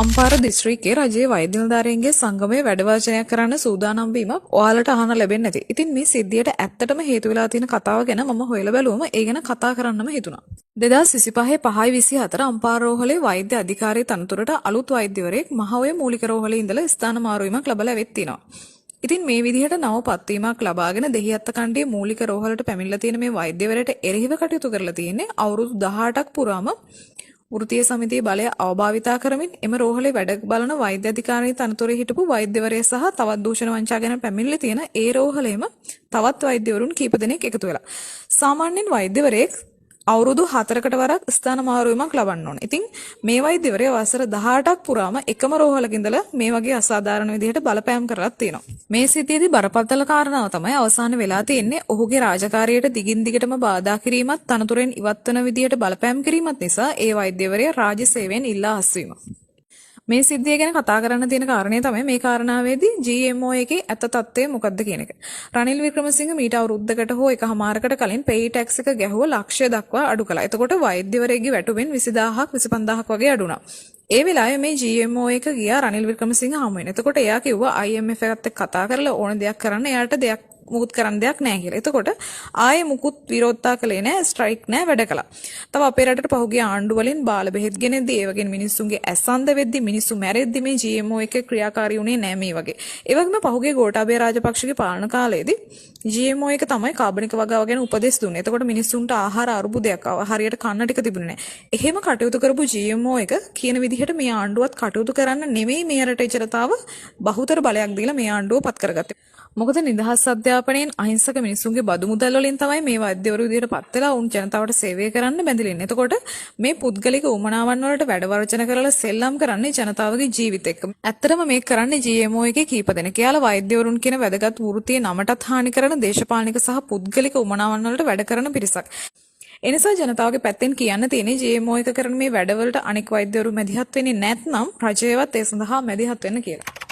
අම්පාර දිස්ත්‍රික්කයේ රජයේ වෛද්‍ය නිලධාරීන්ගේ සංගමය වැඩ වර්ජනයක් කරන්න සූදානම් වීමක් ඔයාලට අහන්න ලැබෙන්නේ නැති. ඉතින් මේ සිද්ධියට ඇත්තටම හේතු වෙලා තියෙන කතාව ගැන මම හොයලා බැලුවම ඒ ගැන කතා කරන්නම හිතුණා. 2025 5/24 අම්පාර රෝහලේ වෛද්‍ය අධිකාරී තනතුරට අලුත් වෛද්‍යවරයෙක් මහඔය මූලික රෝහලේ ඉඳලා ස්ථාන මාරු වීමක් ලැබලා ඇවිත් තිනවා. ඉතින් මේ විදිහට නව පත්වීමක් ලබාගෙන දෙහිඅත්තකණ්ඩියේ මූලික රෝහලට පැමිණලා තියෙන මේ වෛද්‍යවරයට එරෙහිව කටයුතු කරලා තියෙන්නේ අවුරුදු 18ක් පුරාම වෘත්තීය සමිතියේ බලය අවභාවිතා කරමින් එම රෝහලේ වැඩ බලන වෛද්‍ය අධිකාරී තනතුරේ හිටපු වෛද්‍යවරය සහ තවත් දූෂණ වංචා ගැන පැමිණිලි තියෙන ඒ රෝහලේම තවත් වෛද්‍යවරුන් කීප දෙනෙක් එකතු වෙලා. සාමාන්‍යයෙන් වෛද්‍යවරයෙක් අවුරුදු 4කට වරක් ස්ථාන මාරු වීමක් ලබන්න ඕන. ඉතින් මේ වෛද්‍යවරයා වසර 18ක් පුරාම එකම රෝහලක ඉඳලා මේ වගේ අසාධාරණ විදිහට බලපෑම් කරලා තියෙනවා. මේ සිද්ධියේදී බරපතල කාරණාව තමයි අවසාන වෙලා තියෙන්නේ ඔහුගේ රාජකාරියට දිගින් දිගටම බාධා කිරීමත් තනතුරෙන් ඉවත් වන විදිහට බලපෑම් කිරීමත් නිසා ඒ වෛද්‍යවරයා රාජ්‍ය සේවයෙන් ඉල්ලා අස්වීම. මේ සිද්ධිය ගැන කතා කරන්න තියෙන කාරණේ තමයි මේ කාරණාවේදී GMO එකේ ඇත්ත තත්ත්වය මොකද්ද කියන එක. රනිල් වික්‍රමසිංහ මීට අවුරුද්දකට හෝ එකහමාරකට කලින් පේ ටැක්ස් එක ගැහුව ලක්ෂය දක්වා අඩු කළා. එතකොට වෛද්‍යවරයෙක්ගේ වැටුපෙන් 20000ක් 25000ක් වගේ අඩු වුණා. ඒ වෙලාවේ මේ GMO එක ගියා රනිල් වික්‍රමසිංහ හමු වෙන. එතකොට එයා කිව්වා IMF එකත් එක්ක කතා කරලා ඕන දෙයක් කරන්න, එයාට දෙයක් මුකුත් කරන්න දෙයක් නෑ කියලා. එතකොට ආයේ මුකුත් විරෝධතා කළේ නෑ, ස්ට්‍රයික් නෑ, වැඩ කළා. තව අපේ රටට පහුගිය ආණ්ඩු වලින් බාල බෙහෙත් ගෙනෙද්දි, ඒ වගේම මිනිස්සුන්ගේ ඇස් අන්ධ වෙද්දි, මිනිස්සු මැරෙද්දි මේ GMO එකේ ක්‍රියාකාරී වුණේ නෑ මේ වගේ. ඒ වගේම පහුගිය ගෝඨාභය රාජපක්ෂගේ පාලන කාලයේදී GMO එක තමයි කාබනික වගාව ගැන උපදෙස් දුන්නේ. එතකොට මිනිස්සුන්ට ආහාර අර්බුදයක් ආවා. හරියට කන්න ටික තිබුණේ නෑ. එහෙම කටයුතු කරපු GMO එක කියන විදිහට මේ ආණ්ඩුවත් කටයුතු කරන්න නෙමෙයි මේ රටේ ජනතාව බහුතර බලයක් දීලා මේ ආණ්ඩුව පත් කරගත්තේ. මොකද නිදහස් අධ්‍යාපනයෙන් අහිංසක මිනිස්සුන්ගේ බදු මුදල් වලින් තමයි මේ වෛද්‍යවරු විදිහට පත් වෙලා උන් ජනතාවට සේවය කරන්න බැඳිලා ඉන්නේ. එතකොට මේ පුද්ගලික උමනාවන් වලට වැඩ වර්ජන කරලා සෙල්ලම් කරන්නේ ජනතාවගේ ජීවිත එක්ක. ඇත්තටම මේක කරන්නේ GMO එකේ කීප දෙනෙක්. එයාලා වෛද්‍යවරුන් කියන වැදගත් වෘත්තිය නමටත් හානි කරන දේශපාලනික සහ පුද්ගලික උමනාවන් වලට වැඩ කරන පිරිසක්. එනිසා ජනතාවගේ පැත්තෙන් කියන්න තියෙන්නේ GMO එක කරන මේ වැඩවලට අනෙක් වෛද්‍යවරු මැදිහත් වෙන්නේ නැත්නම් රජයවත් ඒ සඳහා මැදිහත් වෙන්න කියලා.